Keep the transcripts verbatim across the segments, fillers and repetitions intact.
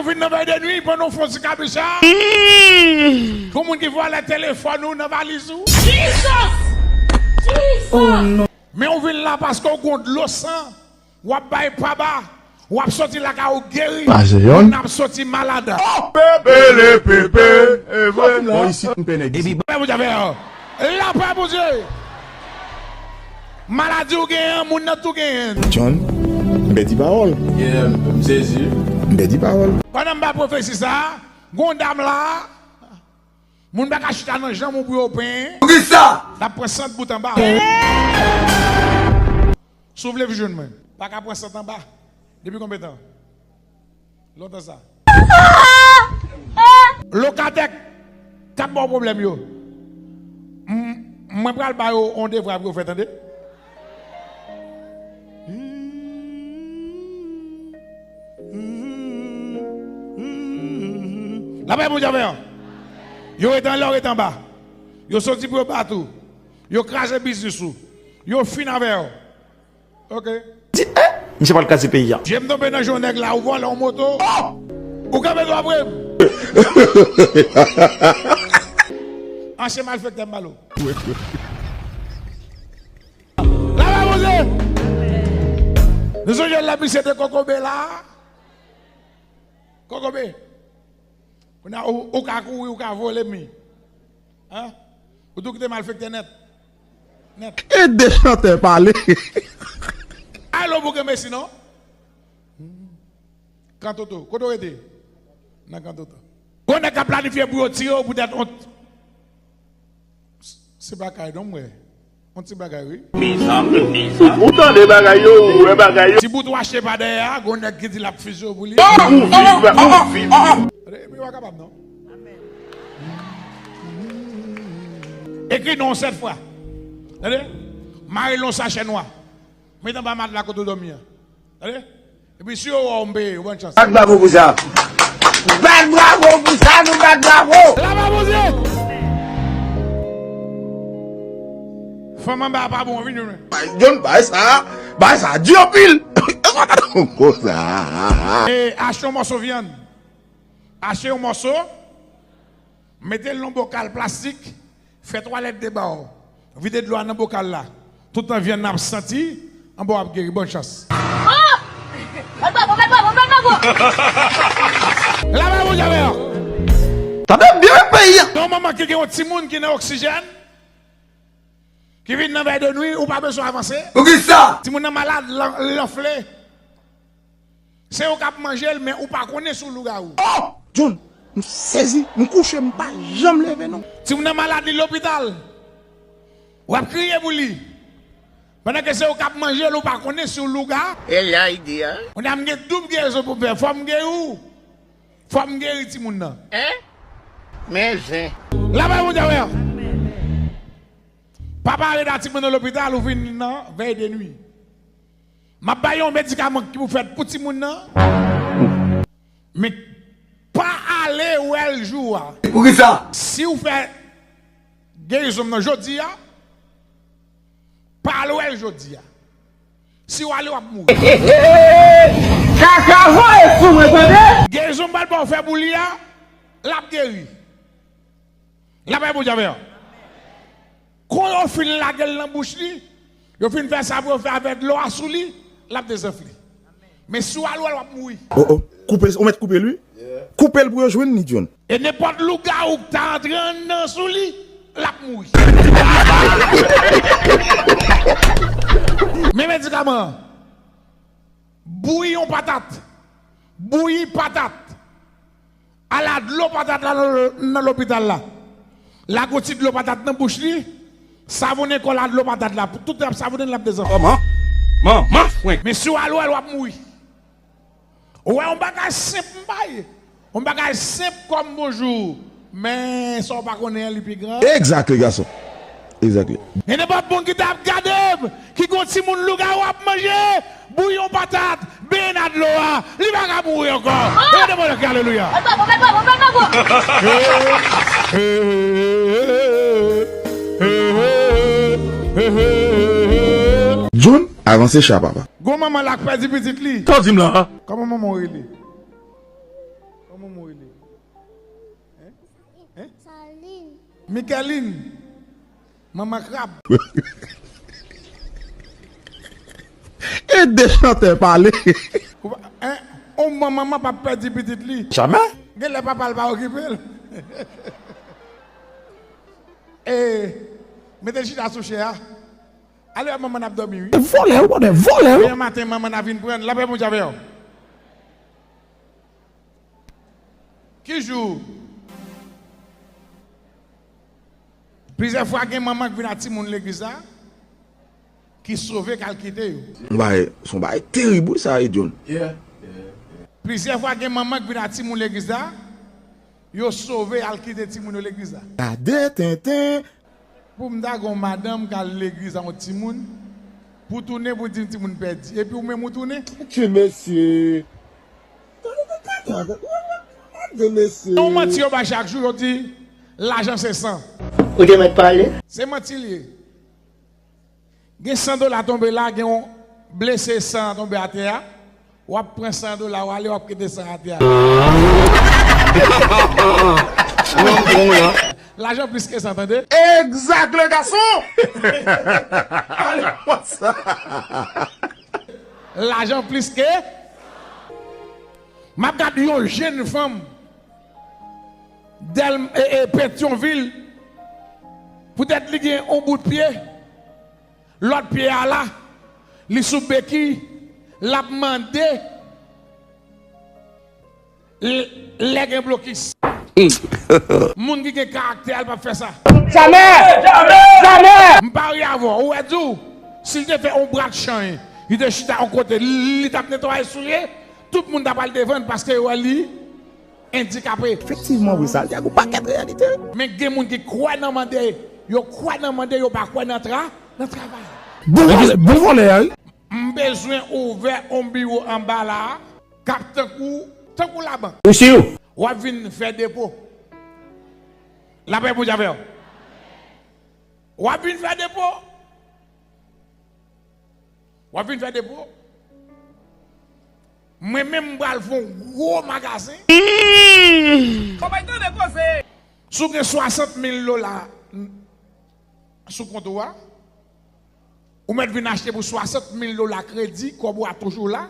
Vin nan vèy de nwi, pandan w fè yon ti kabicha. Gon moun ki vòlè telefòn ou nan valiz ou. Men ou vin la paske w gon dlo san. W ap bay pa ba. W ap soti lakay ou geri. Moun ap soti malad. Pele pepe. E vre. Bon, isit m pè nèg isit. Lapè Bondye avè w. Lapè Bondye. Maladi ou genyen an, moun nan tou genyen l. John, m pèdi pawòl. Yeah, m sezi. M pèdi pawòl. Pandan m bay pwofesi sa a, gon dam la, moun pa ka chita nan janm ou pou yo penyen. Poukisa? L ap pran sant bout anba. Si w vle jwenn mwen, pa ka pran sant anba. Depi konbyen tan? Lontan sa. Lokatè k ap ba w pwoblèm yo. M- Mwen pral ba yo yon devwa pou yo fè, tande. Lapè Bondye avè w. Yo ret anlè, yo ret anba. Yo soti pou yo bat ou. Yo kraze biznis ou. Yo fin avè w. Ok. Di, eh, misye pral kraze peyi a. Je m tonbe nan je w nèg la, ou vòlè yon moto. Ou kanpe dwa pre m. Ansyen malfektè m ba l ou. Lapè Bondye. Nou sonje lè misye te kokobe la. Kokobe. Kounye a, ou, ou ka kouri, ou ka vole, mi. Hein? Ou tou kite malfektè nèt. Nèt. Ede chantè pale. Alo, bouke mesi, non? Kantoto. Kote w rete? Nan kantoto. Gon nèg k ap planifye pou yo tire w poutèt yon Se bagay non, mwen. Yon ti bagay, wi. Mezanmi, mezanmi. Ou tande bagay yo, ou wè bagay yo. Ti bout ou achte pa dèyè a, gon nèg ki di l ap fize w pou li. Ou viv, ou viv. Tande, epi w pa kapab, non. Ekri non w sèt fwa. Tande? Mare l nan yon sachè nwa. Met anba matla kote w dòmi an. Tande? Epi si yo wè w, m peye, ou ban chans. Bat bravo pou sa. Bat bravo pou sa, nou bat bravo. Lapè Bondye. Fanm anba a pa bon, vin jwenn mwen. Bay John, bay sa, bay sa, di anpil. Konsa. E, achte yon mòso vyann. Achte yon mòso. Mete l nan bokal plastik, fè twalèt de ba w. Vide dlo a nan bokal la. Toutan vyann nan ap santi anba w ap geri. Bòn chans. Oh! Bat bravo, bat bravo, bat bravo! Lapè Bondye avè w. Tande byen peyi a. Yon manman ki gen yon timoun ki nan oksijèn, ki vin nan vèy de nwi, ou pa bezwen avanse. Poukisa? Timoun nan malad, l an- l anfle. Se ou k ap manje l, men ou pa konnen si w lougawou. Oh! John, m sezi, m kouche, m pa janm leve non. Timoun nan malad, li lopital. W ap kriye pou li. Pandan ke se ou k ap manje l, ou pa konnen si w louga. E la ide a. Kounye a m gen doub gerizon pou m fè. Fò m geri w. Fò m geri timoun nan. Hein? Men zen. Lapè Bondye avè w. Papa reda timoun nan lopital, ou vin nan vèy de nwi. M ap bay yon medikaman ki pou fèt pou timoun nan. Men pa ale wè l jou a. Poukisa? Si w fè gerizon m nan jodi a, pa al wè l jodi a. Si w ale, w ap mouri. Kaka voye sou mwen, tande? Gerizon m pral ba w fè pou li a, l ap geri. Lapè Bondye avè w. Kon yo fin lage l nan bouch li, yo fin fè sa pou yo fè avè dlo a sou li, l ap dezanfle. Men si w al wè l, w ap mouri. Oh, oh. Koupe, ou mèt koupe l, wi. Koupe l pou yo jwenn li, John. E nenpòt lougawou k ta antre anndan sou li, l ap mouri. Men medikaman an. Bouyi yon patat. Bouyi patat. Ala dlo patat la nan, nan lopital la. Lage yon ti dlo patat nan bouch li. Savonnen kò l a dlo patat la. Pou tout tan y ap savonnen l, l ap dezanfle. Kòman? Manman frenk. Men si w al wè l, w ap mouri. Ou wè yon bagay senp m bay. Yon bagay senp kòm bonjou. Men sa w pa konnen an, li pi gran. Exactly, gason. Exactly. E nenpòt moun ki t ap gade m, ki gon timoun lougawou ap manje, bouyon patat, benyen nan dlo a, li pa ka mouri ankò. E demen lè k alelouya. Bat bravo, bat bravo, bat bravo. John, avanse cha, papa. Gon manman la k pèdi pitit li. Sa w di m la? Kòman manman w rele? Micheline, manman krab. Ede chantè pale. Ou pa, en, on manman p ap pèdi pitit li. Jamè. Genlè papa l pa okipe l. E, mete l chita sou chè a. Ale wè manman n ap dòmi, wi. Vòlè, ou konnen, vòlè, wi. Demen maten, manman n ap vin pran l. Lapè Bondye avè w. Ki jou? Plizyè fwa gen manman k vin ak timoun legliz la, ki sove k al kite yo. Yon bagay, se yon bagay terib, wi, sa, wi, John. Plizyè fwa gen manman k vin ak timoun legliz la, yo sove al kite timoun yo legliz la. Gade tenten. Pou m ta gen yon madanm k al legliz ak yon timoun, pou tounen pou di timoun pèdi. Epi ou menm ou tounen. Ti mesye. Gade mesye. Yon manti yo bay chak jou, yo di lajan se san. Ou te mèt pale. Se manti l ye. Gen san dola tonbe la, gen yon blese san tonbe atè a. W ap pran san dola, w ale, w ap kite san atè a. Lajan plis ke san, tande? Exact, le garçon! Ale konsa. Lajan plis ke. M ap gade yon jenn fanm Dèl, e, e, Petyonvil. Poutèt li gen yon bout pye, lòt pye a la, li sou bekiy, l ap mande l-, lè gen blokis. Moun ki gen karaktè, l p ap fè sa. Jamè! Jamè! M parye avè w. Ou wè di w, si l te fè yon brat chanyen, li te chita yon kote, li t ap netwaye soulye, tout moun t ap al devan l paske yo wè li endikape. Efektivman, wi, sa, li ak yon pakèt reyalite. Men gen moun ki kwè nan mande, yo kwè nan mande, yo pa kwè nan tra-, nan travay. Bon vòlè, bon vòlè a, wi. M bezwen ouvè yon biwo anba la a, k ap tankou, tankou labank. Ou si w? W ap vin fè depo. Lapè Bondye avè w. W ap vin fè depo. W ap vin fè depo. Mwen menm, m pral fè yon gwo magazen. Konpay tande koze. Si w gen swasant mil dola sou kont ou a, ou mèt vin achte pou swasant mil dola kredi, kòb ou a toujou la.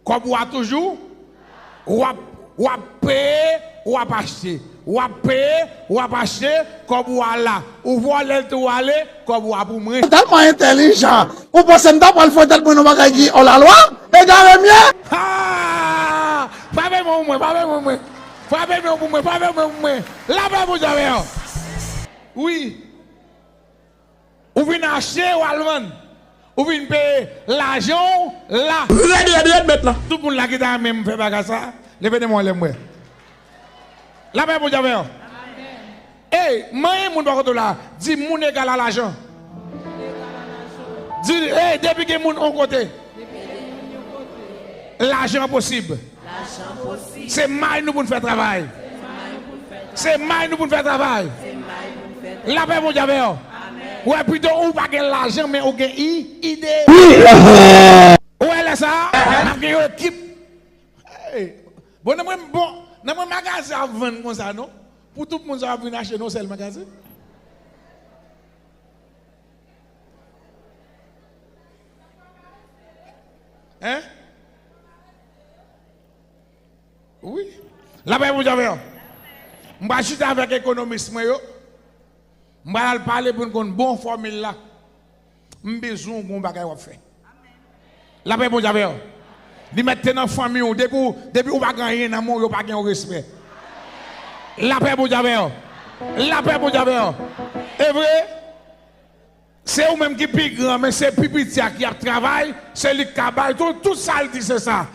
Kòb ou a toujou, w ap, w ap peye, w ap achte. W ap peye, w ap achte, kòb ou a la. Ou vòlè l tou ale, kòb ou a pou mwen. Tèlman entèlijan. Ou panse m ta pral fè tèt mwen nan bagay ki hors la loi? Egare m ye? Ha! Frape men pou mwen, frape men pou mwen. Frape men pou mwen, frape men pou mwen. Lapè Bondye avè w. Wi. Ou vin achte, w al vann. Ou vin peye lajan w la. Rèd, rèd, rèd, mèt la. Tout moun la ki ta renmen m fè bagay sa, leve de men w anlè m wè. Lapè Bondye avè w. Ey, manyen moun bò kote w la, di moun egal a lajan. Di, ey, depi gen moun yon kote, lajan posib. Se may nou pou n fè travay. Se may nou pou n fè travay. Lapè Bondye avè w. Ou wè, pito ou pa gen lajan, men ou gen i-, ide. Ou wè lè sa a, n ap gen yon ekip. Ey, bon, nan mwen, bon, nan mwen magazen ap vann konsa, non? Pou tout moun sa ap vin achte nan yon sèl magazen? Hein? Wi. Lapè Bondye avè w. M pral chita avèk ekonomis mwen yo. M pral al pale pou n konn bon fòmil la. M bezwen w gon bagay w ap fè. Lapè Bondye avè w. Li mèt te nan fanmi w. Depi w, depi w pa gen anyen nan men w, yo pa gen yon respè. Lapè Bondye avè w. Lapè Bondye avè w. E vre? Se ou menm ki pi gran, men se pi piti a ki ap travay, se li k ka bay tou, tout sa l di se sa.